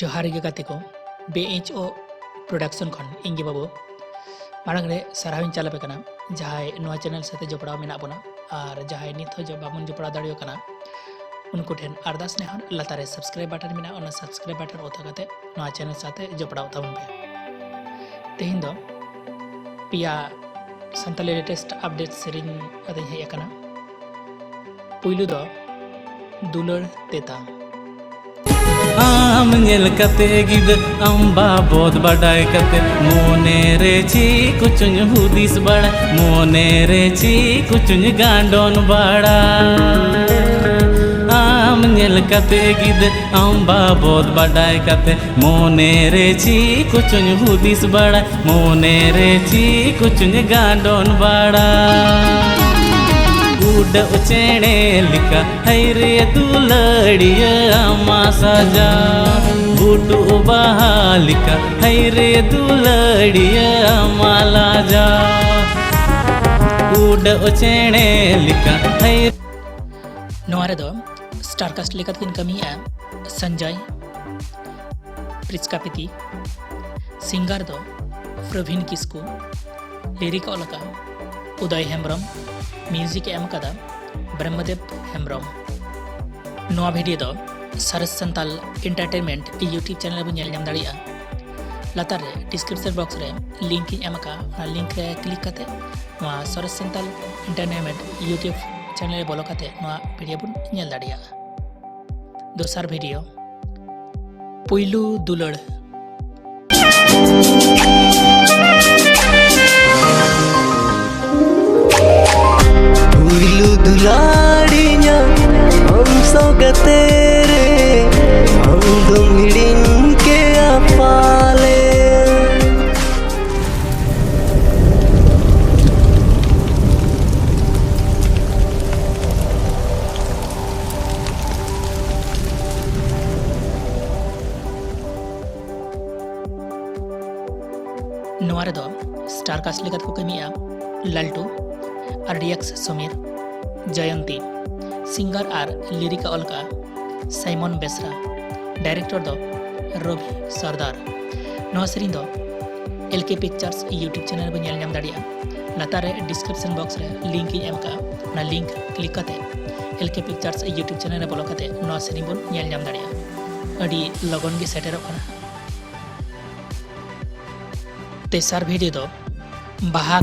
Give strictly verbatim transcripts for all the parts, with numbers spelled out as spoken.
ᱡᱚᱦᱟᱨ ᱜᱮ ᱜᱟᱛᱮ ᱠᱚ, ᱵᱮ ᱮᱭᱤᱪ ᱳ ᱯᱨᱚᱰᱟᱠᱥᱚᱱ ᱠᱷᱚᱱ ᱤᱧ ᱜᱮ ᱵᱟᱹᱵᱩ᱾ ᱢᱟᱲᱟᱝ ᱨᱮ ᱥᱟᱨᱦᱟᱣ ᱤᱧ ᱪᱟᱞ ᱟᱯᱮ ᱠᱟᱱᱟ, ᱡᱟᱦᱟᱸᱭ ᱱᱚᱣᱟ ᱪᱮᱱᱮᱞ ᱥᱟᱛᱮ ᱡᱚᱯᱲᱟᱣ ᱢᱮᱱᱟᱜ ᱵᱚᱱᱟ, ᱟᱨ ᱡᱟᱦᱟᱸᱭ ᱱᱤᱛ ᱦᱚᱸ ᱡᱚ-, ᱵᱟᱵᱚᱱ ᱡᱚᱯᱲᱟᱣ ᱫᱟᱲᱮᱭᱟᱜ ᱠᱟᱱᱟ, ᱩᱱᱠᱩ ᱴᱷᱮᱱ ᱟᱨᱫᱟᱥ ᱱᱮᱦᱚᱨ, ᱞᱟᱛᱟᱨ ᱨᱮ ᱥᱟᱵᱥᱠᱨᱟᱭᱤᱵ ᱵᱟᱴᱚᱱ ᱢᱮᱱᱟᱜᱼᱟ, ᱚᱱᱟ ᱥᱟᱵᱥᱠᱨᱟᱭᱤᱵ ᱵᱟᱴᱚᱱ ᱚᱛᱟ ᱠᱟᱛᱮ ᱱᱚᱣᱟ ᱪᱮᱱᱮᱞ ᱥᱟᱛᱮ ᱡᱚᱯᱲᱟᱣ ᱛᱟᱵᱚᱱ ᱯᱮ᱾ ᱛᱮᱦᱮᱧ ᱫᱚ ᱯᱮᱭᱟ ᱥᱟᱱᱛᱟᱞᱤ ᱞᱮᱴᱮᱥᱴ ᱟᱯᱰᱮᱴ ᱥᱮᱨᱮᱧ ᱠᱟᱛᱮᱧ ᱦᱮᱡ ᱟᱠᱟᱱᱟ᱾ ᱯᱩᱭᱞᱩ ᱫᱚ ᱫᱩᱞᱟᱹᱲ ᱛᱮᱛᱟ᱾ ᱟᱢ ᱧᱮᱞ ᱠᱟᱛᱮ ᱜᱤᱫᱟᱹᱨ, ᱟᱢ ᱵᱟᱵᱚᱫ ᱵᱟᱰᱟᱭ ᱠᱟᱛᱮ, ᱢᱚᱱᱮ ᱨᱮ ᱪᱮᱫ ᱠᱚᱪᱚᱧ ᱦᱩᱫᱤᱥ ᱵᱟᱲᱟᱭ, ᱢᱚᱱᱮ ᱨᱮ ᱪᱮᱫ ᱠᱚᱪᱚᱧ ᱜᱟᱸᱰᱚᱱ ᱵᱟᱲᱟᱭ᱾ ᱟᱢ ᱧᱮᱞ ᱠᱟᱛᱮ ᱜᱤᱫᱟᱹᱨ, ᱟᱢ ᱵᱟᱵᱚᱫ ᱵᱟᱰᱟᱭ ᱠᱟᱛᱮ, ᱢᱚᱱᱮ ᱨᱮ ᱪᱮᱫ ᱠᱚᱪᱚᱧ ᱦᱩᱫᱤᱥ ᱵᱟᱲᱟᱭ, ᱢᱚᱱᱮ ᱨᱮ ᱪᱮᱫ ᱠᱚᱪᱚᱧ ᱜᱟᱸᱰᱚᱱ ᱵᱟᱲᱟᱭ᱾ ᱩᱰᱟᱹᱜ ᱪᱮᱬᱮ ᱞᱮᱠᱟ, ᱦᱟᱭ ᱨᱮ ᱫᱩᱞᱟᱹᱲᱤᱭᱟᱹ ᱟᱢᱟ ᱥᱟᱡᱟᱣ᱾ ᱵᱷᱩᱴᱩᱜ ᱵᱟᱦᱟ ᱞᱮᱠᱟ, ᱦᱟᱭ ᱨᱮ ᱫᱩᱞᱟᱹᱲᱤᱭᱟᱹ ᱟᱢᱟ ᱞᱟᱡᱟᱣ᱾ ᱩᱰᱟᱹᱜ ᱪᱮᱬᱮ ᱞᱮᱠᱟ, ᱦᱟᱭ᱾ ᱱᱚᱣᱟ ᱨᱮᱫᱚ ᱥᱴᱟᱨ ᱠᱟᱥᱴ ᱞᱮᱠᱟᱛᱮ ᱠᱤᱱ ᱠᱟᱹᱢᱤᱭᱮᱫᱼᱟ ᱥᱚᱧᱡᱚᱭ, ᱯᱨᱤᱥᱠᱟ ᱯᱤᱛᱤ᱾ ᱥᱤᱝᱜᱟᱨ ᱫᱚ ᱯᱨᱚᱵᱤᱱ ᱠᱤᱥᱠᱩ᱾ ᱞᱤᱨᱤᱠ ᱚᱞ ᱟᱠᱟᱫ ᱩᱫᱚᱭ ᱦᱮᱢᱵᱨᱚᱢ᱾ ᱢᱤᱣᱡᱤᱠ ᱮ ᱮᱢ ᱟᱠᱟᱫᱟ ᱵᱨᱚᱦᱢᱚᱫᱮᱵ ᱦᱮᱢᱵᱨᱚᱢ᱾ ᱱᱚᱣᱟ ᱵᱷᱤᱰᱤᱭᱳ ᱫᱚ ᱥᱚᱨᱮᱥ ᱥᱟᱱᱛᱟᱞ ᱮᱱᱴᱟᱨᱴᱮᱱᱢᱮᱱᱴ ᱭᱩᱴᱤᱭᱩᱵᱽ ᱪᱮᱱᱮᱞ ᱨᱮᱵᱚᱱ ᱧᱮᱞ ᱧᱟᱢ ᱫᱟᱲᱮᱭᱟᱜᱼᱟ᱾ ᱞᱟᱛᱟᱨ ᱨᱮ ᱰᱤᱥᱠᱨᱤᱯᱥᱚᱱ ᱵᱚᱠᱥ ᱨᱮ ᱞᱤᱝᱠ ᱤᱧ ᱮᱢ ᱟᱠᱟᱫᱼᱟ, ᱚᱱᱟ ᱞᱤᱝᱠ ᱨᱮ ᱠᱞᱤᱠ ᱠᱟᱛᱮ ᱱᱚᱣᱟ ᱥᱚᱨᱮᱥ ᱥᱟᱱᱛᱟᱞ ᱮᱱᱴᱟᱨᱴᱮᱱᱢᱮᱱᱴ ᱭᱩᱴᱤᱭᱩᱵᱽ ᱪᱮᱱᱮᱞ ᱨᱮ ᱵᱚᱞᱚ ᱠᱟᱛᱮ ᱱᱚᱣᱟ ᱵᱷᱤᱰᱤᱭᱳ ᱵᱚᱱ ᱧᱮᱞ ᱫᱟᱲᱮᱭᱟᱜᱼᱟ᱾ ᱫᱚᱥᱟᱨ ᱵᱷᱤᱰᱤᱭᱳ, ᱯᱩᱭᱞᱩ ᱫᱩᱞᱟᱹᱲ᱾ ᱯᱩᱭᱞᱩ ᱫᱩᱞᱟᱹᱲᱤᱧᱟ ᱟᱢ ᱥᱟᱶ ᱜᱟᱛᱮ ᱨᱮ, ᱟᱢ ᱫᱚᱢ ᱦᱤᱲᱤᱧ ᱠᱮᱭᱟ ᱯᱟᱞᱮ᱾ ᱱᱚᱣᱟ ᱨᱮᱫᱚ ᱥᱴᱟᱨ ᱠᱟᱥᱴ ᱞᱮᱠᱟᱛᱮ ᱠᱚ ᱠᱟᱹᱢᱤᱭᱮᱫᱼᱟ ᱞᱟᱞᱴᱩ, ᱟᱨ ᱰᱤ ᱮᱠᱥ ᱥᱚᱢᱤᱨ, ᱡᱚᱭᱚᱱᱛᱤ᱾ ᱥᱤᱝᱜᱟᱨ ᱟᱨ ᱞᱤᱨᱤᱠ ᱮ ᱚᱞ ᱟᱠᱟᱫᱼᱟ ᱥᱟᱭᱢᱚᱱ ᱵᱮᱥᱨᱟ᱾ ᱰᱟᱭᱨᱮᱠᱴᱚᱨ ᱫᱚ ᱨᱚᱵᱤ ᱥᱚᱨᱫᱟᱨ᱾ ᱱᱚᱣᱟ ᱥᱮᱨᱮᱧ ᱫᱚ ᱮᱞ ᱠᱮ ᱯᱤᱠᱪᱟᱨᱥ YouTube ᱪᱮᱱᱮᱞ ᱨᱮᱵᱚᱱ ᱧᱮᱞ ᱧᱟᱢ ᱫᱟᱲᱮᱭᱟᱜᱼᱟ᱾ ᱞᱟᱛᱟᱨ ᱨᱮ ᱰᱤᱥᱠᱨᱤᱯᱥᱚᱱ ᱵᱚᱠᱥ ᱨᱮ ᱞᱤᱝᱠ ᱤᱧ ᱮᱢ ᱟᱠᱟᱫᱼᱟ᱾ ᱚᱱᱟ ᱞᱤᱝᱠ ᱠᱞᱤᱠ ᱠᱟᱛᱮ ᱮᱞ ᱠᱮ ᱯᱤᱠᱪᱟᱨᱥ YouTube ᱪᱮᱱᱮᱞ ᱨᱮ ᱵᱚᱞᱚ ᱠᱟᱛᱮ ᱱᱚᱣᱟ ᱥᱮᱨᱮᱧ ᱵᱚᱱ ᱧᱮᱞ ᱧᱟᱢ ᱫᱟᱲᱮᱭᱟᱜᱼᱟ᱾ ᱟᱹᱰᱤ ᱞᱚᱜᱚᱱ ᱜᱮ ᱥᱮᱴᱮᱨᱚᱜ ᱠᱟᱱᱟ᱾ ᱛᱮᱥᱟᱨ ᱵᱷᱤᱰᱤᱭᱳ ᱫᱚ ᱵᱟᱦᱟ᱾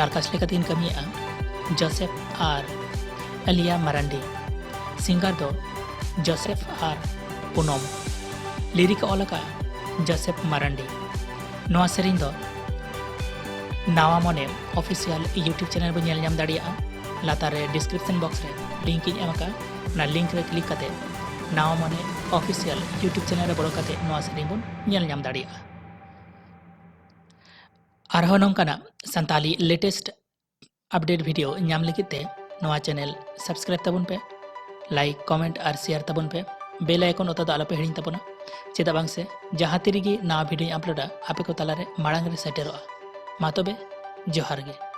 ᱥᱴᱟᱨ ᱠᱟᱥᱴ ᱞᱮᱠᱟᱛᱮ ᱠᱤᱱ ᱠᱟᱹᱢᱤᱭᱮᱫᱼᱟ ᱡᱳᱥᱮᱯ ᱟᱨ ᱟᱞᱤᱭᱟ ᱢᱟᱨᱟᱱᱰᱤ᱾ ᱥᱤᱝᱜᱟᱨ ᱫᱚ ᱡᱳᱥᱮᱯ ᱟᱨ ᱯᱩᱱᱚᱢ᱾ ᱞᱤᱨᱤᱠ ᱮ ᱚᱞ ᱟᱠᱟᱫᱼᱟ ᱡᱳᱥᱮᱯ ᱢᱟᱨᱟᱱᱰᱤ᱾ ᱱᱚᱣᱟ ᱥᱮᱨᱮᱧ ᱫᱚ ᱱᱟᱣᱟ ᱢᱚᱱᱮ ᱚᱯᱷᱤᱥᱤᱭᱟᱞ YouTube ᱪᱮᱱᱮᱞ ᱵᱚᱱ ᱧᱮᱞ ᱧᱟᱢ ᱫᱟᱲᱮᱭᱟᱜᱼᱟ᱾ ᱞᱟᱛᱟᱨ ᱨᱮ ᱰᱤᱥᱠᱨᱤᱯᱥᱚᱱ ᱵᱚᱠᱥ ᱨᱮ ᱞᱤᱝᱠ ᱤᱧ ᱮᱢ ᱟᱠᱟᱫᱼᱟ᱾ ᱚᱱᱟ ᱞᱤᱝᱠ ᱨᱮ ᱠᱞᱤᱠ ᱠᱟᱛᱮ ᱱᱟᱣᱟ ᱢᱚᱱᱮ ᱚᱯᱷᱤᱥᱤᱭᱟᱞ YouTube ᱪᱮᱱᱮᱞ ᱨᱮ ᱵᱚᱞᱚ ᱠᱟᱛᱮ ᱱᱚᱣᱟ ᱥᱮᱨᱮᱧ ᱵᱚᱱ ᱧᱮᱞ ᱧᱟᱢ ᱫᱟᱲᱮᱭᱟᱜᱼᱟ᱾ ᱟᱨᱦᱚᱸ ᱱᱚᱝᱠᱟᱱᱟᱜ ᱥᱟᱱᱛᱟᱞᱤ ᱞᱮᱴᱮᱥᱴ ᱟᱯᱰᱮᱴ ᱵᱷᱤᱰᱤᱭᱳ ᱧᱟᱢ ᱞᱟᱹᱜᱤᱫ ᱛᱮ ᱱᱚᱣᱟ ᱪᱮᱱᱮᱞ ᱥᱟᱵᱥᱠᱨᱟᱭᱤᱵ ᱛᱟᱵᱚᱱ ᱯᱮ, ᱞᱟᱭᱤᱠ, ᱠᱚᱢᱮᱱᱴ ᱟᱨ ᱥᱮᱭᱟᱨ ᱛᱟᱵᱚᱱ ᱯᱮ᱾ ᱵᱮᱞ ᱟᱭᱠᱚᱱ ᱚᱛᱟ ᱫᱚ ᱟᱞᱚᱯᱮ ᱦᱤᱲᱤᱧ ᱛᱟᱵᱚᱱᱟ, ᱪᱮᱫᱟᱜ ᱵᱟᱝ ᱥᱮ ᱡᱟᱦᱟᱸ ᱛᱤ ᱨᱮᱜᱮ ᱱᱟᱣᱟ ᱵᱷᱤᱰᱤᱭᱳᱧ ᱟᱯᱞᱳᱰᱟ, ᱟᱯᱮ ᱠᱚ ᱛᱟᱞᱟᱨᱮ ᱢᱟᱲᱟᱝ ᱨᱮ ᱥᱮᱴᱮᱨᱚᱜᱼᱟ᱾ ᱢᱟ ᱛᱚᱵᱮ, ᱡᱚᱦᱟᱨ ᱜᱮ᱾